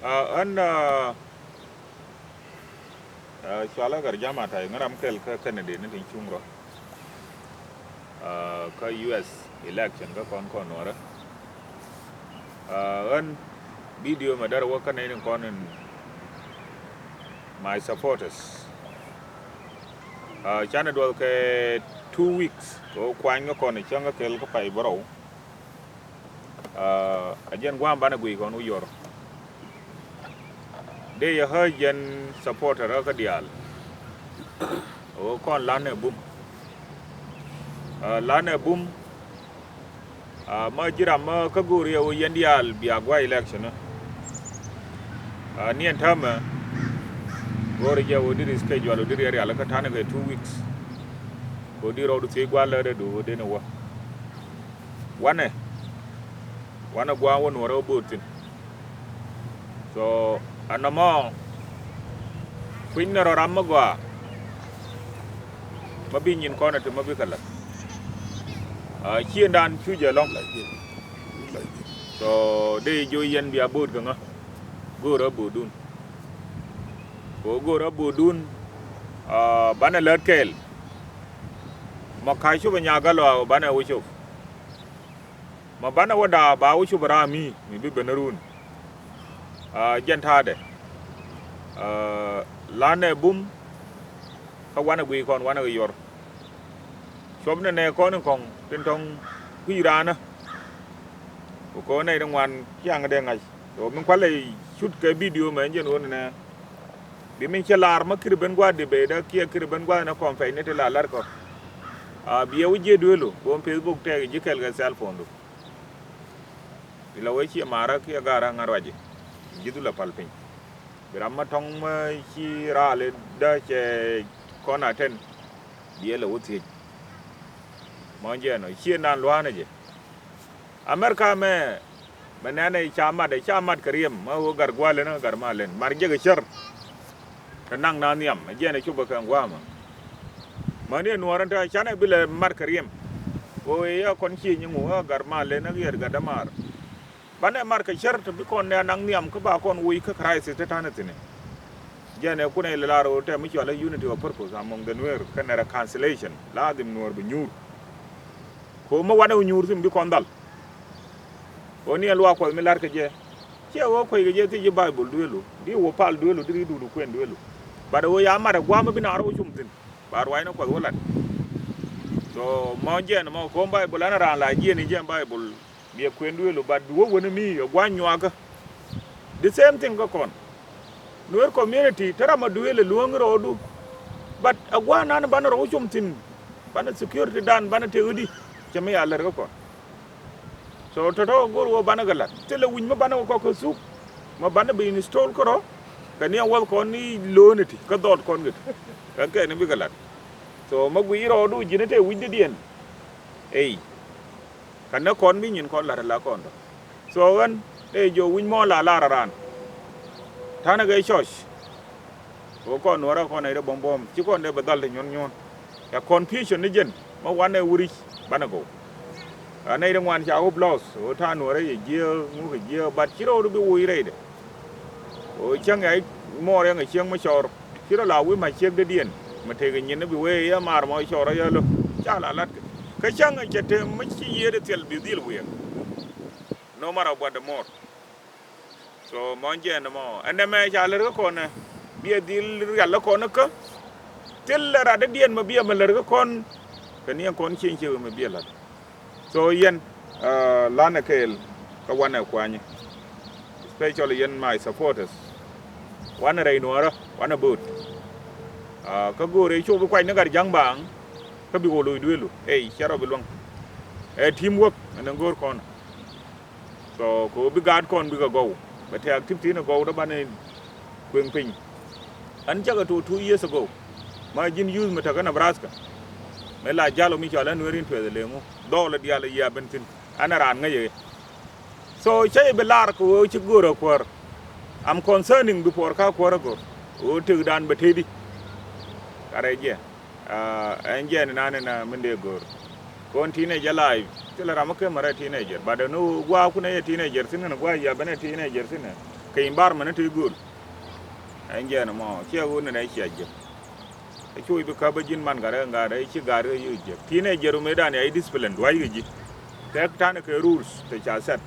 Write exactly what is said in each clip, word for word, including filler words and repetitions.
Aa, ɣän, aa, aa, cualä Gatjak Matai, ŋäram kɛl kä candidate ni tin cuŋ rɔ. Aa, kä U S election kä kɔn kɔn Nuɔrä. Aa, ɣän video mɛ dɛr wä kä nɛy ni kɔn in my supporters. Aa, canɛ duɔth kɛ two weeks kɛ wä kuany kä kɔn cäŋ kä kɛl kä pay bärɔw. Aa, a jɛn gua̱a̱m banɛ guic kɔn wi̱i̱ yɔr. Dee yɛ ɣä jɛn supporter kä diaal. Ɣöö kɔn lanɛ bum. Aa, lanɛ bum. Aa, mä ji̱ ram mä kä go̱o̱r yɛ ɣöö yɛn diaal bia gua̱a̱ election. Aa, niɛn täämɛ go̱o̱r jɛ ɣöö diri schedule ɣöö diri rial kä ta̱nɛ kɛ two weeks. Kɛ ɣöö diri rɔɔdu thiec gua̱a̱ läätdä du ɣöö dee ni wä. Wanɛ, wanɛ gua̱a̱ŋ wä Nuɔrä wä bo̱o̱t thi̱n. So, ɛn nɔmɔ kui̱ny ni rɔ ram mi gɔaa. Ma bi nyin kɔn ɛ ti ma bi kɛ la̱t. Aa, ciëndan cu jɛ lɔ̱ŋ. So, dee jiö yɛn bia bo̱o̱t kɛ ŋä. Go̱o̱rä bo̱o̱dun. Kɛ ɣöö go̱o̱rä bo̱o̱dun, aa, banɛ lät kɛɛl. Ma ka̱c cop ɛ nyakä lɔaaw banɛ wä cop. Ma banɛ wä da̱a̱ ba wä cop ɛ raam mi, mi bi ben run. Aa, jɛn ta̱a̱dɛ. Aa, lanɛ bum, kä wanɛ guic kɔn wanɛ kɛ yɔr. Cuɔp ni nɛ kɔn in kɔŋ tin tɔŋ kui̱ raanä. Kɛ kɔn nɛy ti ŋuan ciaŋ dee ŋa̱c. So min kualɛ cut kɛ video mɛ jɛn ɣöö nɛ. Bi min cɛ lar ma kiri ben gua̱a̱th debate dä kiɛ kiri ben gua̱a̱th ni kɔn pɛy ni ti la lar kɔ. A biɛ wä jiɛ duelu kɔn Facebook tɛk ji̱ kɛl kɛ cell phone du. Ila wee ciɛ marä kiɛ garä ŋa̱ ruaci. Ji̱ dhulɛ pal piny. Bi ram ma tɔŋ ma ci raali dä cɛ kɔn a ten. Biɛ lɛ wä thiec. Mɔ jɛ nɔ ciɛ nan lua̱a̱nɛ jɛ. America mɛ, mɛ nɛnɛ ca mat, ca mat kɛ riɛm, mɛ ɣöö gar gua̱a̱ lɛn, gar ma lɛn. Mar jɛ kɛ cär. Kɛ naŋ na nhiam, ɛ jɛn ɛ cop ɛ kɛ ŋua̱a̱mä. Mäni ɛ nuɔ̱ɔ̱r ɛn te canɛ bi lɛ mat kɛ riɛm. Ɣöö ɛ yɛ kɔn cie nyi ŋu, ɛ gar ma lɛn, ɛ yɛt gat dämaar. Banɛ mat kɛ cär te bi kɔn nɛ naŋ nhiam kä ba kɔn woc kä crisis te ta̱nɛ thi̱n ɛ. Jɛn ɛ kunɛ ilɛ lar ɣöö tɛ mi cɔal ɛ unity of purpose among the Nuer kɛnɛ reconciliation. Lazim nuɔ̱ɔ̱r bi nyuur. Kɛ ɣöö mi wanɛ wä nyuur thi̱n bi kɔn dhal. Ɣöö ni ɛn luaak kuɔth mi la̱rkɛ jɛ. Ciɛ ɣöö kueckɛ jɛ thiec ji̱ Baibol duëëlu. Di wä pal duëëlu, di ri duut kuën duëëlu. But ɣöö ya mat ɛ gua̱a̱m mi bi naar wä cum thi̱n. Ba ruaacni kuɔth wä lat. So mɔ jɛn mɔ ko̱o̱m Baibol ɛn raan la jiɛn i̱ jɛn Baibol. Biɛ kuën duëëlu, but bi wä wä ni mi ɛ gua̱a̱m nyuakä. The same thing kä kɔn. Nuer community te ram a duëël ɛ luäŋ rɔɔdu. But a gua̱a̱n nan banɛ rɔ wä com thi̱n. Banɛ security dan banɛ tëëk di. Cɛ mi ya lär kä kɔn. So tɔ̱tɔ̱ go̱r wä banɛ kɛ la̱t thilɛ wi̱c mi banɛ wä kɔk kä thuk. Ma banɛ bi install kä rɔ. Kɛ ni a wäth kɔn ni lo̱o̱n iti kä dhɔɔt kɔn kɛ ti. Kɛ kɛ ni bikɛ la̱t. So ma guic rɔɔdu ji̱n tëë wi̱c di diɛn. Ey. Kä nä kɔn bi nyin kɔn la̱t ala kɔn tɔ. So ɣän dee jiɔ wi̱c mɔ la lar a raan. Ta̱nɛ kɛ church. Kɛ kɔn nuɔrä kɔn nɛy rɛ buɔ̱m buɔ̱m ci kɔn dee bɛ dhal ti nyuɔ̱n nyuɔ̱n. Ɛ confusion ni jɛn ma wanɛ wuric banɛ go̱w. Ɛ nɛy rɛ ŋuan ca wä blouse ɣöö ta̱a̱ nuɔrä yɛ jiääk ŋuk kɛ jiääk, but ci rɔɔdu bi wuc rɛydɛ. Ɣöö cäŋ ya i̱ muɔɔr yɛn kɛ cieŋ mi cɔɔr. Ci rɔ la wi̱i̱ ma̱c ciek dee diɛn. Mi tëëkɛ nyin ni bi wee yɛ maar mɔ cɔɔr rɔ yɛ lo̱k. Ca la la̱tkɛ. Kä cäŋ ɛ cɛ te mi ci yiëëdɛ thil bi dhil wiɛɛk. No matter what the more. So mɔ jɛɛn mɔ. Ɛn nɛmɛ ca lär kä kɔn ɛ. Biɛ dhil rial kä kɔn kä. Thil ɛ rat dee diɛn mi biɛ mi lär kä kɔn. Kɛ ni ɛn kɔn cieŋ ciek mi biɛ la̱t. So yɛn, uh, lanɛ kɛɛl kä wanɛ kuanyä, especially yɛn my supporters. Wanɛ rɛy nuɔrä, wanɛ bo̱o̱t. Uh, kä go̱o̱rɛ cop bi kuany ni gat ja̱ŋ baaŋ. Kä bi wä lo̱c duëëlu ey cɛ rɔ bi luäŋ. Ɛ team work ɛn ɛn go̱o̱r kɔn. So kɛ ɣöö bi gaat kɔn bikɛ gɔw bɛ tɛ̈ activity ni gɔw dee banɛ kueŋ piny. Ɣän cakɛ to̱ two years ago. Ma ji̱n youth mi tekä Nebraska. Mëë la jal ɔ mi cɔal ɣän Nuer in tuɛth ɛ leŋu dhɔɔl ɛ diaal ɛ yia̱a̱ ben thi̱n. Ɣän ɛ raan ŋäc ɛ ɣɛ. So cä yɛ bi lar kɛ ɣöö ci go̱o̱r ɛ kuäär. I'm concerning before kä kuäär ɛ go̱o̱r ɣöö tëkdan bɛ tëëdi. Karɛ jiɛ. Aa, ɛn jiɛn inan in, aa, min dee go̱o̱r. Kɔn teenager life thilɛ ram mi kem rɛ teenager, but ɛn ɣöö gua̱a̱ kunɛ yɛ teenager thi̱n, ɛn gua̱a̱ yia ben ɛ teenager thi̱n ɛ. Kɛ environment ni ti gööl. Ɛn jɛn ɛmɔ ciɛ ɣöö ni rɛy cia jiäk. Ɛ cu i̱ bi käp bä ji̱n man gat rɛ gat rɛ ci gat rɛ yio̱w jiäk. Ti nɛ jiɛt rum ëëdan ya i̱ discipline dua̱c kɛ ji̱. Kɛ ta̱n kɛ rules te ca set.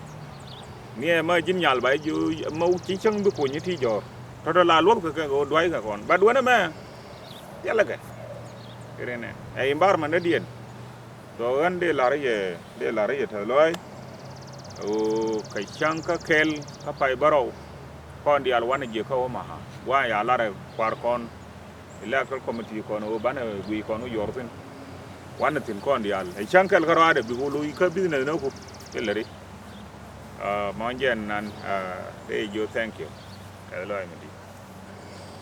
Ni ɛmɛ ji̱n nyal ba ji̱ ɛmɛ ci cäŋ bi kuny ti jɔ̱ɔ̱r. Tɔ̱tɔ̱ la luɔ̱p kɛ kɛ ɣöö dua̱c kɛ kɔn. But wänɛ mɛ thilɛ kɛ. Kɛ rinɛ ɛ environment ni diɛn. Tɔ ɣän dee la̱r yɛ, dee la̱r yɛ te lɔaac. Ɣöö kɛ cäŋ kä kɛl kä pay bärɔw. Kɔn diaal wanɛ jiɛ kä Omaha. Gua̱a̱ ya la̱rɛ kua̱r kɔn. Electoral committee kɔn ɣöö banɛ guiy kɔn wä yuɔr thi̱n. Wanɛ thi̱n kɔn diaal. Ɛ cäŋ kɛl kä rɔaadɛ bik wä lo̱c kä business ni ku. Ilɛ ri. Mɔ jɛn nan, dee jiö thank you. Kɛ lɔaac mi